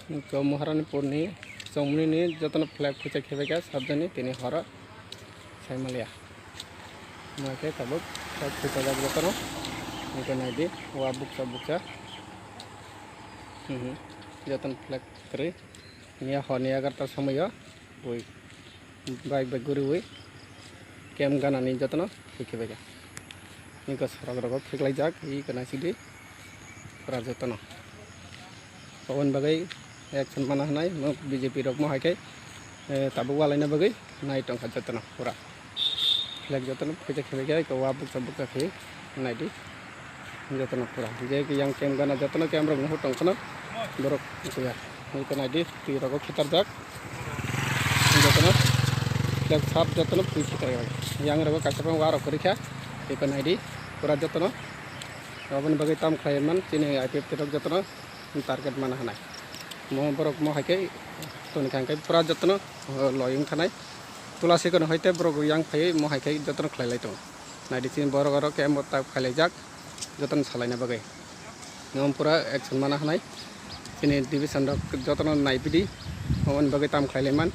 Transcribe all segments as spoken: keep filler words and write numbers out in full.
Iko Maharanipurni chongmani ni jotono flag phuicha khebaikha sabjani tini horo saimaliya. Mokhe tabuk flag phuichajak jotono. Iko naidi, wa bukcha bukcha. Mhm. Jotono flag kwrwi. Miya horni egarta somoyo bui bike bai guriwi camp ganani jotono phuikhebaiga. Niko sorok rogo khiklaijak, iko naisidi pura jotono. Oboni bagwi action mana hwnai, mo B J P rok mo hai khe, eh, tabuk walaina bagwi nai tongkha jotono pura. Flag jotono phuicha khebaiga, iko wa bukcha bukcha khe naidi. Jotono pura. Je ke yang camp gana jotono camp rok nuhur tong kheno borok kuya. Iko naidi twi rogo khitarjak. Jotono flag sap jotono pui khitarjak. Yang rogo kaisa phang wa rok kwrwi kha. Iko naidi pura jotono. Oboni bagwi tam khlai man chini I P F T rok jotono target mana hwnai. Mo borok mo hai khe toni kha hwnkhe pura jotono, oh, loyung thanai. Tulasi kono hoite borok yang phaiwi mo hai khe jotono khlai lai tongo. Naidi chini borok oro khe mo tak phailaijak, jotono salaina bagwi. Nong pura action mana hwnai. Chini division rok jotono naibidi, oboni bagwi tam khlai lai man,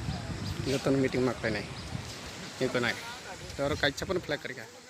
jotono meeting ma khlainai. Iko nai. Oro kaisa phano flag kwrwi kha.